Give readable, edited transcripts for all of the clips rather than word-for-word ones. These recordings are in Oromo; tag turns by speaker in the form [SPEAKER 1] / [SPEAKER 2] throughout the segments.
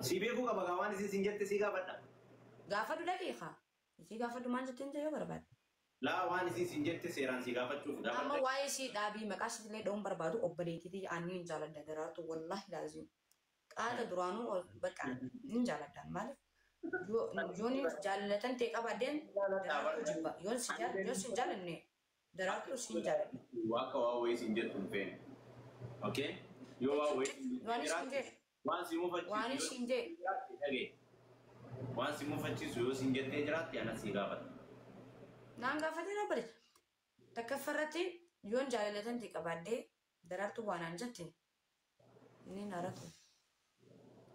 [SPEAKER 1] Si beekuu qaba gaa waan isin sin jette si gaafadha.
[SPEAKER 2] Gaafadhu dhaqiiqa. Isii gaafadhu maal jetteen yoo barbaade.
[SPEAKER 1] Laa waan isin sin jette seeraan si gaafachuuf
[SPEAKER 2] Amma
[SPEAKER 1] gaafadha.
[SPEAKER 2] waa'ee isii dhaabii maqaa ishiitillee dha'uun barbaadu obboleettiitii ani hin jaaladha Daraartuu wallaahi laazim. Qaata duraanuu bakka hin jaaladhaan maaliif yoon jaalatan ta'e qabaadheen Daraartuu jibba yoon si jaalanne Daraartuu si hin jaaladha.
[SPEAKER 1] Waaqa waa wayii sin jettu hin feene. Okay? Yoo waa wayii sin jettu
[SPEAKER 2] Waan isin jedhe
[SPEAKER 1] waan si mufachiisu
[SPEAKER 2] waan
[SPEAKER 1] yoo
[SPEAKER 2] isin jedhe
[SPEAKER 1] jiraatte dhagaye. Waan si mufachiisu yoo sin jettee jiraatte anas si gaafadha.
[SPEAKER 2] Naan gaafatee na bare. Takka irratti yoon jaalalatan ta'e qabaadhee Daraartuu waan aan jette inni naaratu.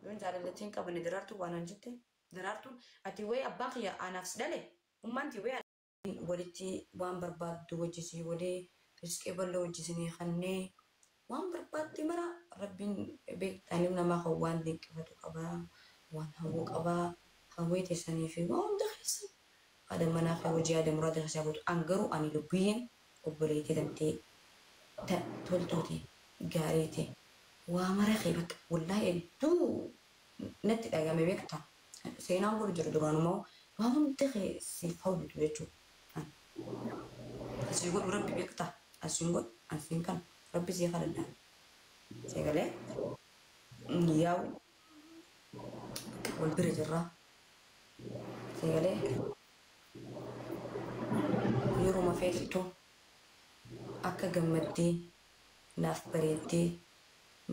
[SPEAKER 2] Yoon jaalalateen qabanne Daraartuu waan aan jette Daraartuun ati wayii abbaan kiyya anaaf si dhale ummaan ti wayii walitti waan barbaaddu hojjesii godhee riskee bal'oo hojjesinii kannee waan barbaadde mara rabbiin beektaaniif namaa kan waan dinqifatu qabaa waan hawwu qabaa hawwee teessanii fi waan hunda keessa haadha manaa fi hojii haadha muraada keessaa gootu an garuu ani lubbiyyeen obboleettii tantee toltuuti gaariiti waa mara kee bakka wallaahi hedduu natti dhagame beekta seenaan godhu jiru duraanumoo waa hunda kee siif hawwitu jechuudha. Asii godhu rabbi beekta asiin godhu asiin kan rabbi sii kadhadhaan seegalee yaa'u wal bira jirra seegalee yeruma feettu akka gammaddee naaf bareeddee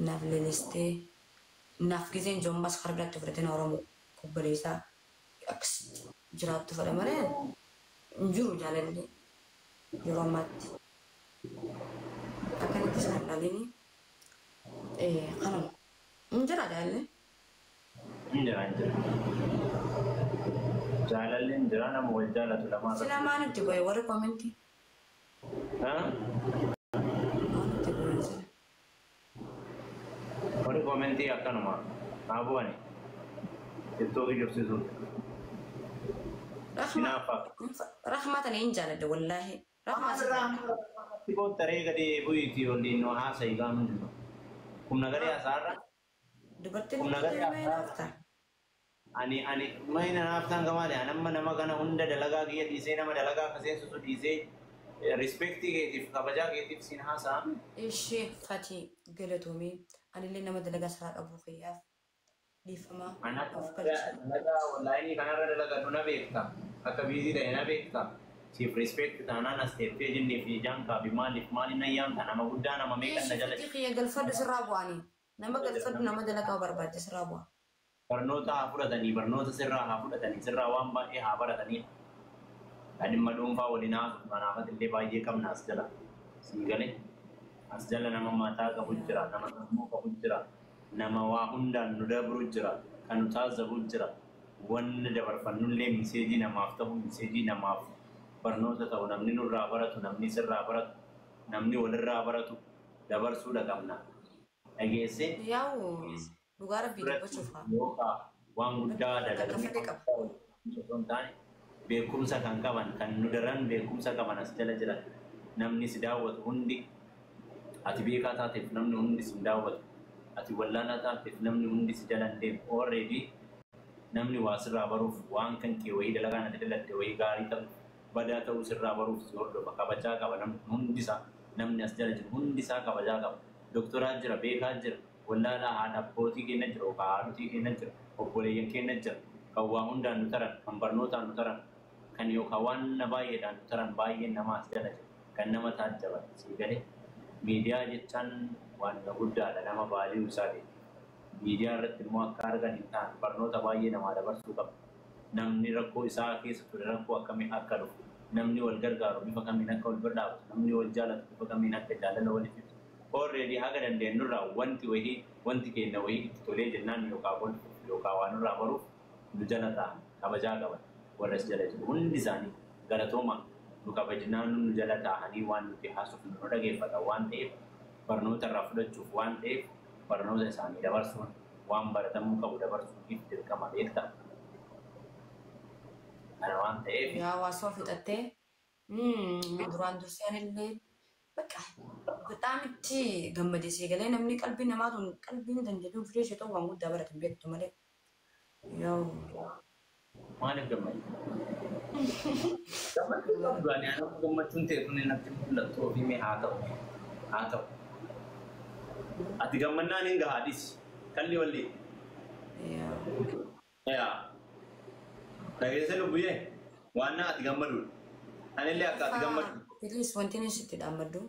[SPEAKER 2] naaf lelistee naaf gizeen jommas karaa biraatti fudhateen Oromoo obboleessaa akkasitti jiraattu fedha malee hin jiru jaalalli yeroo ammaatti. Akkanatti isaan dhalini kanuma hin jira jaalalli.
[SPEAKER 1] Hin jira hin jira. Jaalalli hin jira nama wal jaalatu lamaan
[SPEAKER 2] Silaa maa nutti goye warri koomentii?
[SPEAKER 1] Haa?
[SPEAKER 2] Maa nutti goye sila?
[SPEAKER 1] Warri koomentii akkanuma haa bu'ani. Tiktookii jibsiisuun.
[SPEAKER 2] Rahma
[SPEAKER 1] Hinaaffaa.
[SPEAKER 2] Rahma tana hin jaaladha wallaahi. Rahma asirraa.
[SPEAKER 1] Taree gadi bu'iitii waliin nu haasa'i gaafa jiru. Humna garee haasaarra.
[SPEAKER 2] Dubartiin
[SPEAKER 1] Humna garee
[SPEAKER 2] nama
[SPEAKER 1] haasaarra.
[SPEAKER 2] hinaafta.
[SPEAKER 1] Ani mayna naaftaan gamaadha. Ani amma nama kana hunda dalagaa kiyya dhiisee nama dalagaa akka seensisu dhiisee rispeektii keetiif kabajaa keetiif siin haasa'ame.
[SPEAKER 2] Ishee Fatii galatoomii anillee nama dalagaa saraa qabu kiyyaaf dhiifama
[SPEAKER 1] Ani akka
[SPEAKER 2] of galcha.
[SPEAKER 1] dalagaa onlaayinii kanarra dalagadhu na beekta. Akka biizii ta'e na beekta. Siif rispeekti taanaan as teettee jinnii fi ijaan kaafi maaliif maaliin ayyaamta nama guddaa nama meeqan na
[SPEAKER 2] Ishee
[SPEAKER 1] jala
[SPEAKER 2] Fatii kiyya galfadhu sirraa bu'anii nama galfadhu nama dalagaa barbaadde sirraa bu'a.
[SPEAKER 1] Barnoota haa fudhatanii barnoota sirraa haa fudhatanii sirraa waan baay'ee haa baratanii. Dhimma dhuunfaa waliin haasofnu kanaafat illee baay'ee qabna as jala. Sii galee as jala nama mataa qabu jira, nama sammuu qabu jira, nama waa hundaan nu dabru jira, kan nu taazzabu jira. Wanni dabarfannullee miseejii namaaf ta'u, miseejii namaaf barnoota ta'u, namni nurraa baratu, namni sirraa baratu, namni walirraa baratu dabarsuudha qabna. Dhageessee
[SPEAKER 2] Yaa'u dhugaa rabbii dubbachuuf haa.
[SPEAKER 1] yookaan waan guddaa
[SPEAKER 2] Takka
[SPEAKER 1] dalaganii
[SPEAKER 2] fedhe qaba.
[SPEAKER 1] osoo hin taane beekumsa kan qaban kan nu daran beekumsa qaban as jala jiran namni si daawwatu hundi ati beekaa taateef namni hundi si hin daawwatu ati wallaalaa taateef namni hundi si jala hin deemu already namni waa sirraa baruuf waan kan kee wayii dalagaan ati dalagde wayii gaarii ta'u badaa ta'uu sirraa baruuf si hordofa kabajaa qaba namni hundi isaa namni as jala jiru hundi isaa kabajaa qaba doktoraa jira beekaa jira wallaalaa haadha abbootii keenya jira yookaan haadhotii keenya jira obboleeyyan keenya jira kan waa hundaan nu taran kan barnootaan nu taran kan yookaan waan baay'eedhaan nu taran baay'een nama as jala jira kan nama taajjaban sii galee miidiyaa jechaan waan guddaadha nama baay'ee isaa beeku. Miidiyaa irratti immoo akka argan hin taane barnoota baay'ee namaa dabarsuu qaba. Namni rakkoo isaa keessa ture rakkoo akkamii akka dhufu, namni wal gargaaru bifa kamiin akka wal bira dhaabatu, namni wal jaalatu bifa kamiin akka jaalala waliif ibsu. Already haga dandeenyurraa wanti wayii wanti keenya wayii itti tolee jennaan yookaan kolfuuf yookaan waan nurraa baruuf nu jala ta'an kabajaa qaban warra as jala jiru hundi isaanii galatooma nu kabajnaan nu jala taa'anii waan nuti haasofnu nu dhageeffatan waan ta'eef barnoota irraa fudhachuuf waan ta'eef barnoota isaanii dabarsuun waan baratamuu qabu dabarsuutiif dirqama beekta. Kana waan ta'eef
[SPEAKER 2] Yaa hawaasa fixattee duraan dursee anillee bakka በጣም itti gammadee galee namni qalbii namaa tun qalbiin dandeettuu firii ishee ta'u waan guddaa baratan beektu malee. Yoo.
[SPEAKER 1] Maaliif gammadde? Gammachuu qabdu ani anuma gammachuun ta'e kun natti mul'attu ofii mee haa ta'u. Haa ta'u. Ati gammannaan hin gahaa dhisi. Kalli walli.
[SPEAKER 2] Yaa.
[SPEAKER 1] Yaa. Dhageesse lubbuyyee waan ati gammaduudha. Anillee akka ati gammadu.
[SPEAKER 2] Please wanti inni sitti dhaammaddu.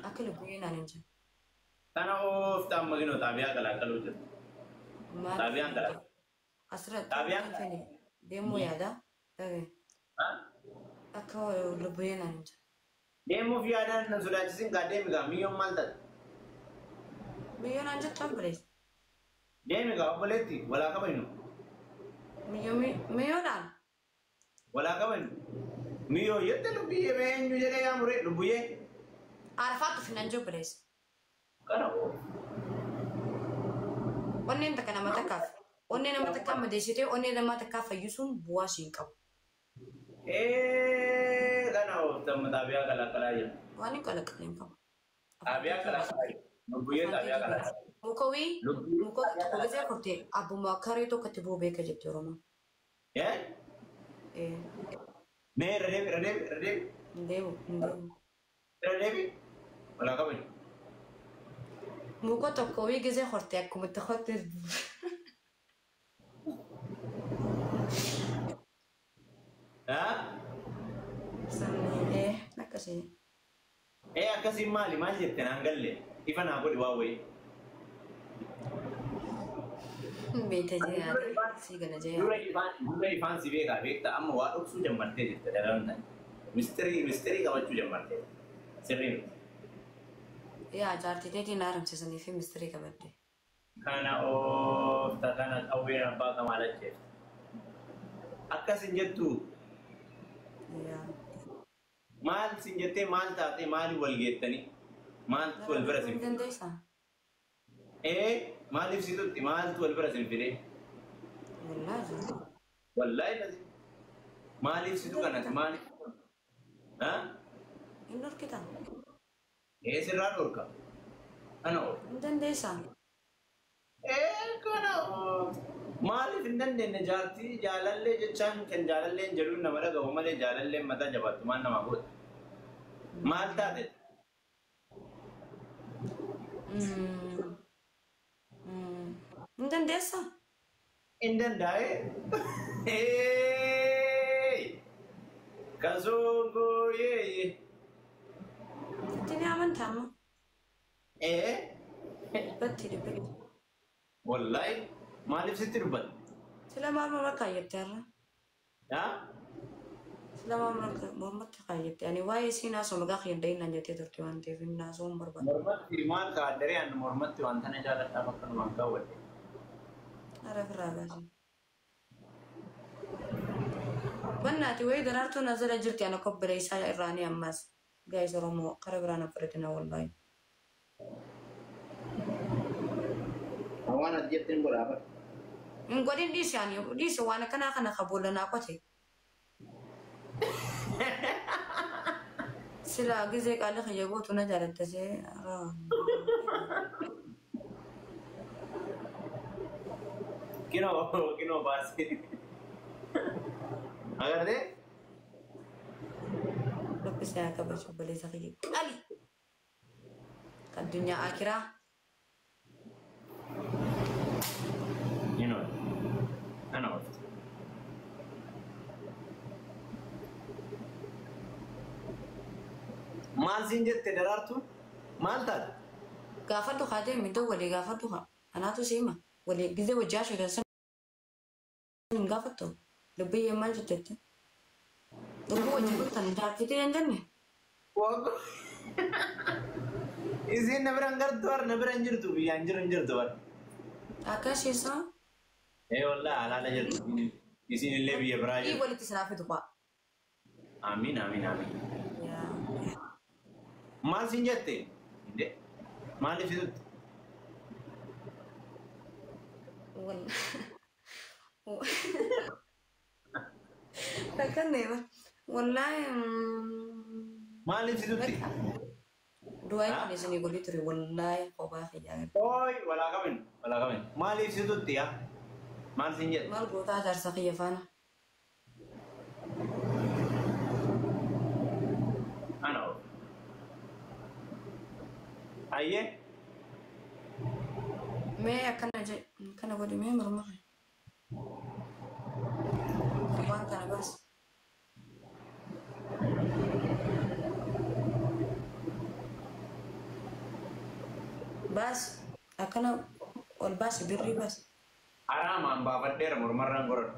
[SPEAKER 2] Akka lubbuyyee naan hin jiru.
[SPEAKER 1] Kana oofta amma ginoo xaabiyaa qalaaqqaluu jiru. Xaabiyaan qalaaqqalu.
[SPEAKER 2] Asirratti
[SPEAKER 1] Xaabiyaan
[SPEAKER 2] fedhe deemuu yaada. Akka lubbuyyee naan hin jiru.
[SPEAKER 1] Deemuuf yaadaan nan sodaachisin gaa deemi gaa miyyoon maal taate?
[SPEAKER 2] Miyyoo naan jettu obboleessa.
[SPEAKER 1] Deemi gaa obboleetti walaa kabajnu.
[SPEAKER 2] Miyyoo miyyoodhaan.
[SPEAKER 1] Walaa kabajnu. Miyyoo jette lubbiyyee mee eenyu jedhee yaa muree lubbuyyee.
[SPEAKER 2] Arafaatu finan jiru obboleessa.
[SPEAKER 1] Kana oof.
[SPEAKER 2] Onneen takka nama takkaaf. Onnee nama takkaa madeessitee onnee nama takkaa fayyisuun bu'aa siin qabu.
[SPEAKER 1] Ee kana oofta amma xaabiyaa qalaaqqalaa jiru.
[SPEAKER 2] Waan hin qalaqalee hin qabu.
[SPEAKER 1] Xaabiyaa qalaaqqalaa jiru. Lubbuyyee xaabiyaa qalaaqqalaa jiru.
[SPEAKER 2] Mukawii
[SPEAKER 1] Lubbuyyee
[SPEAKER 2] muka tokko gisee kortee abbuma karee tokkotti bu'uu beeka jette Oromoon.
[SPEAKER 1] Ee?
[SPEAKER 2] Ee
[SPEAKER 1] Mee irra deebi irra deebi irra deebi.
[SPEAKER 2] hin deemu hin deemu.
[SPEAKER 1] Irra deebi. Walaa kabajnu.
[SPEAKER 2] Muka tokko wii gisee hortee akkuma itti hortee
[SPEAKER 1] Haa?
[SPEAKER 2] Sanii akkasii.
[SPEAKER 1] Ee akkasiin maali maal jette naan galle ifa naa godhi waa wayii.
[SPEAKER 2] Beekta jee yaada sii gana jee
[SPEAKER 1] Dura
[SPEAKER 2] yaada.
[SPEAKER 1] ifaan dura ifaan si beekaa beekta amma waa dhoksuu jammartee jirta daran ta'e. Mistirii mistirii qabachuu jammartee sirrii miti.
[SPEAKER 2] Yaa jaartii teetiin haaromsisanii fi mistirii qabadde.
[SPEAKER 1] Kana oofta kana qawween abbaa kamaa lacheefte. Akkas hin jettu
[SPEAKER 2] Yaa.
[SPEAKER 1] maal sin jettee maal taatee maaliif wal geettanii maaltu wal bira sin
[SPEAKER 2] Hin
[SPEAKER 1] fide?
[SPEAKER 2] dandeessaa?
[SPEAKER 1] Ee maaliif si tutti maaltu wal bira sin fide?
[SPEAKER 2] Wallaahi.
[SPEAKER 1] Wallaahi lasi. Maaliif situ kanati maaliif? Haa?
[SPEAKER 2] Hin dhorkitaa?
[SPEAKER 1] Ee sirraa dhorka. Kana oofta.
[SPEAKER 2] Hin dandeessaa?
[SPEAKER 1] Ee kana oofta. Maaliif hin dandeenye jaartii jaalallee jechaan kan jaalalleen jedhuun nama dhagahu malee jaalalleen mataa jabaattu maal nama goota? Maal taate?
[SPEAKER 2] Hin dandeessaa?
[SPEAKER 1] Hin danda'e. Kasongoo yee.
[SPEAKER 2] Itti ni amantaa amma?
[SPEAKER 1] Ee
[SPEAKER 2] Dhibbatti dhibbatti.
[SPEAKER 1] Wallaahi maaliif sitti dubbata?
[SPEAKER 2] Sila maal morma kaayyette har'a?
[SPEAKER 1] Haa?
[SPEAKER 2] Sila maal mormatti kaayyette? Ani waa'ee isiin haasoo maqaa kiyya hin dhahinaan jettee turte waan ta'eef hin haasoo hin barbaadu.
[SPEAKER 1] Mormatti maal kaaddaree ani mormatti waan tana jaaladhaaf akkanumaan kaawwadhe.
[SPEAKER 2] Hara firraa baasee. Wannaati wayii daraartuun as jala jirti ana kobbila isaa irraanii ammas. Gaayis Oromoo kara biraan affeeratina wallaahi.
[SPEAKER 1] Waan ati jetteen godhaa bara.
[SPEAKER 2] Hin godhin dhiisi ani dhiisi waan akkanaa kana ka boolla naa qote. Sila gizee qaalli kiyya gootu na jaalatta see.
[SPEAKER 1] Kinoo kinoo baasee. Agartee?
[SPEAKER 2] Rabbi si haa kabaju obboleessa kiyya qali. Addunyaa akiraa.
[SPEAKER 1] Kinoo. Kana oofti. Maal siin jette daraartuun? Maal taate?
[SPEAKER 2] Gaafadhu haa deemi iddoo walii gaafadhu haa. Anaatu si hima. Walii gizee wajjaa shootan san hin gaafattu. Lubbiyyee maal jettetti? Lubbuu wajjin dhuftan jaartiitii hin jenne?
[SPEAKER 1] Isiin na bira hin gartu har na bira hin jirtu biyyaan jiru hin jirtu bar.
[SPEAKER 2] Akkasiisa.
[SPEAKER 1] Ee wallaahi alaala jirtu. Isiin illee biyya biraa
[SPEAKER 2] Ii
[SPEAKER 1] jirtu.
[SPEAKER 2] walitti sinaa fidu faa.
[SPEAKER 1] Amiin amiin amiin. Maal siin jette? Inde maaliif si tutti?
[SPEAKER 2] Rakkanne bar. Wallaahi.
[SPEAKER 1] Maaliif si tutti?
[SPEAKER 2] Du'aa kan isinii godhee ture wallaahi kophaa kiyyaa.
[SPEAKER 1] Ooy walaa qabin walaa qabin. Maaliif si tutti yaa? Maal siin jedhe?
[SPEAKER 2] Maal gootaa jaarsa kiyya faana?
[SPEAKER 1] Ana of. Ayyee.
[SPEAKER 2] Mee akkana jedhe akkana godhi mee morma kee. Waan kana baas. Baas akkana ol baasi birrii baas.
[SPEAKER 1] Haraamaan baafadheera mormarraan godhadhu.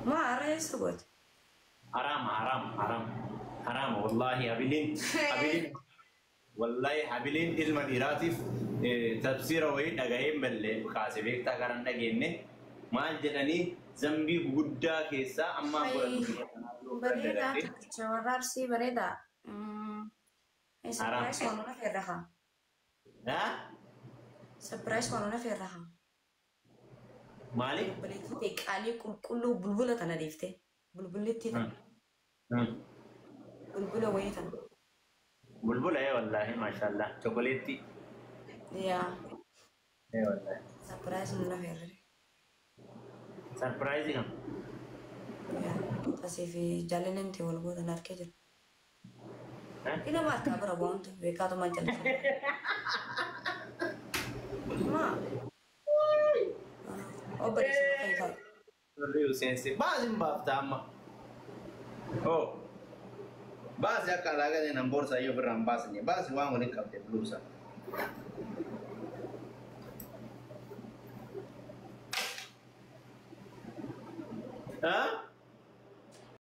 [SPEAKER 2] Maa har'a eessa goote?
[SPEAKER 1] Haraama haraama haraama haraama wallaahi habiliin habiliin wallaahi habiliin ilma dhiiraatiif tafsiira wayii dhaga'een ballee kaase beektaa kanan dhageenye maal jedhanii zambii guguddaa keessaa ammaa godhatu.
[SPEAKER 2] Bareedaa tokkicha warra Arsii bareedaa. Surprise waan una feerra haa. Surprise waan una feerra haa.
[SPEAKER 1] Maali?
[SPEAKER 2] Obboleettii ta'e qaalii qulqulluu bulbula tana dhiifte. Bulbullittii tana. Bulbula wayii tana.
[SPEAKER 1] Bulbula ee wallaahi maashaallah chokoleetti.
[SPEAKER 2] Yaa.
[SPEAKER 1] Ee wallaahi.
[SPEAKER 2] Surprise nuna feerre.
[SPEAKER 1] Surprise kam?
[SPEAKER 2] Yaa. Asii fi jaalalleen ta'e wal gootan harkee jira. Ina ma harkaa bara waantu beekaatu maal jallisee. Maa. Obboleessa bakka hiikaa.
[SPEAKER 1] Warri Hussein baasi hin baafta amma. Oh. Baasi akka alaagaa seenan boorsaa yoo ofirraa hin baasne baasi waan waliin qabde buluusa. Ha?